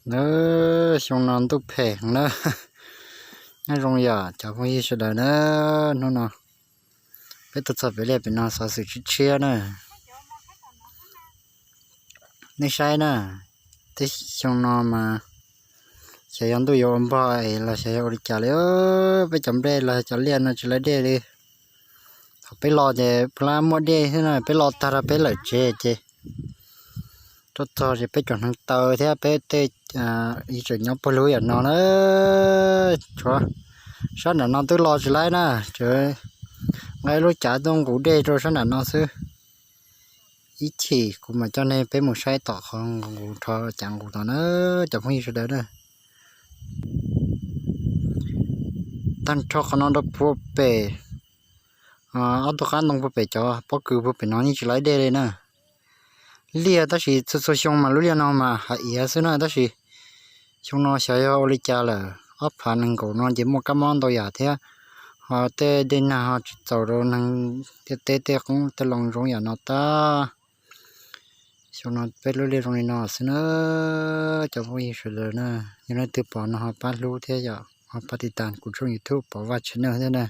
Na, xyoo no ntuj phem na. Nyob zoo yom cov phooj ywg sawv daws na, hnub no peb tuaj txog pem liaj pem no xov xwm tshiab tshiab na. Nej saib na, teb xyoo no mas xyov yog ntuj yuav ua npog es los xyov yog ua li cas li. Peb cov nplej los cov liaj no tsis laib dej li. Thaum peb los ces puav leej muaj dej xwb na, peb los tag rau peb lawm tsev ces tuaj txog ces peb cov hneev taw thiab peb tej, ib tseem nyob puag lub yam no na. Tshuav sab nram no twb los tsis laib na, tseem nqa lub cav tuaj nqus dej rau sab nram no xwb. Ib chim kuv mam coj nej peb mus saib tom qhov nqus rho cav nqus no na, cov phooj ywg sawv daws na. Tag nrho qhov no rau puag pem, ob tug qab ntoo puag pem cov pob kws puag pem no yeej tsis laib dej li na. Liaj tab sis txhua txhua xyoo mas lub liaj no mas hav iav xwb na, tab sis xyoo no xyov yog ua li cas lawm, ob phav nees nkaum no ces muaj kab mob ntau yam thiab, ho tej dej nag ho tsis txaus rau neeg, tej teb tej qoob tej loo zoo yam no tag. Xyoo no peb lub liaj zoo li no xwb na, cov phooj ywg sawv daws na. Yog leej twg pom no ho pab hlub thiab yom, ho pab tiv tas kuv tshooj YouTube Pov Vaj channel thiab na.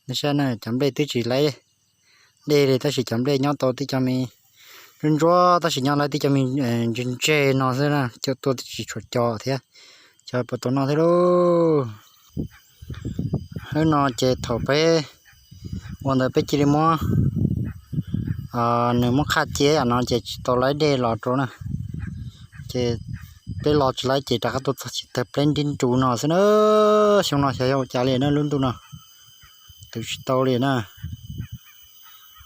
Nej saib na, cov nplej twb tsis laib dej li tab sis cov nplej nyob tau tib co me ntsuab ntsuab tab sis nyob laib tib co me ntse ntse no xwb na, coj tuaj twb tsis tshua co thiab, cov puas tau noj thiab lauj. Hnub no ces thaum peb ua ntawd peb cia li muab nws muab qhaj cia yam no ces tsis tau laib dej los rau na. Ces peb los tsis laib ces rov qab tuaj txog tsis tawg pleb nrib nrus no xwb na. Xyoo no xyov yog ua cas li na, lub ntuj no twv tsis tau li na.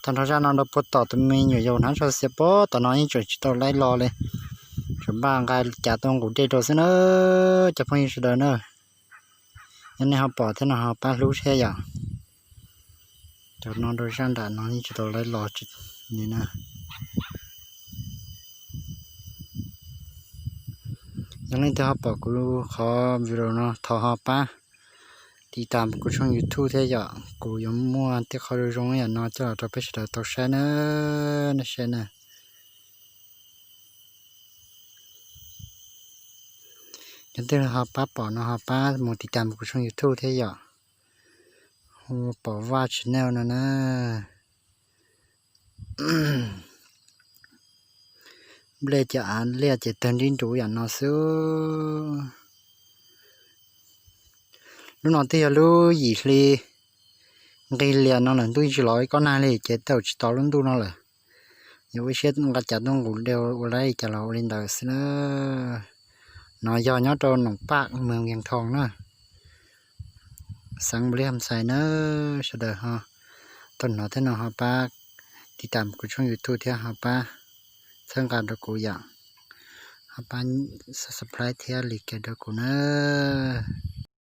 Tag nrho zaj no rau puag tom tus me nyuam yaus hnav tsho xiav pob tom no yeej tseem tsis tau laib los li, tseem npaj nqa cav tuaj nqus dej rau xwb na, cov phooj ywg sawv daws na. Yog nej ho pom thiab no ho pab hlub thiab yom. Cov no rau zaj nram no yeej tsis tau laib los li na. Yog leej twg ho pom kuv qhov video no thov ho pab tiv tas kuv tshooj YouTube thiab yom, kuv yuav muaj tej qhov zoo zoo yam no coj los rau peb sawv daws tau saib na, nej saib na. Yog leej twg ho pab pom no ho pab mus tiv tas kuv tshooj YouTube thiab yom, hu Pov Vaj channel no na. Nplej ces av liaj ces tawg nrib nrus yam no xwb. Lub no twb yog lub yim hli nqig lias no lawm, ntuj yeej tsis los ib kob nag li ces tau tsis tau lub ntuj no lawm. Yuav ua siab nqa cav tuaj nqus dej ua laib li cas los ua li ntawd xwb na. No yog nyob rau Noom Paj, moos Vias Thoos na, xeev Npaus Lis Xais na. Sawv daws ho tau hnov thiab no ho pab tiv tas kuv tshooj YouTube thiab ho pab txhawb nqa rau kuv yom, ho pab subscribe thiab like rau kuv na.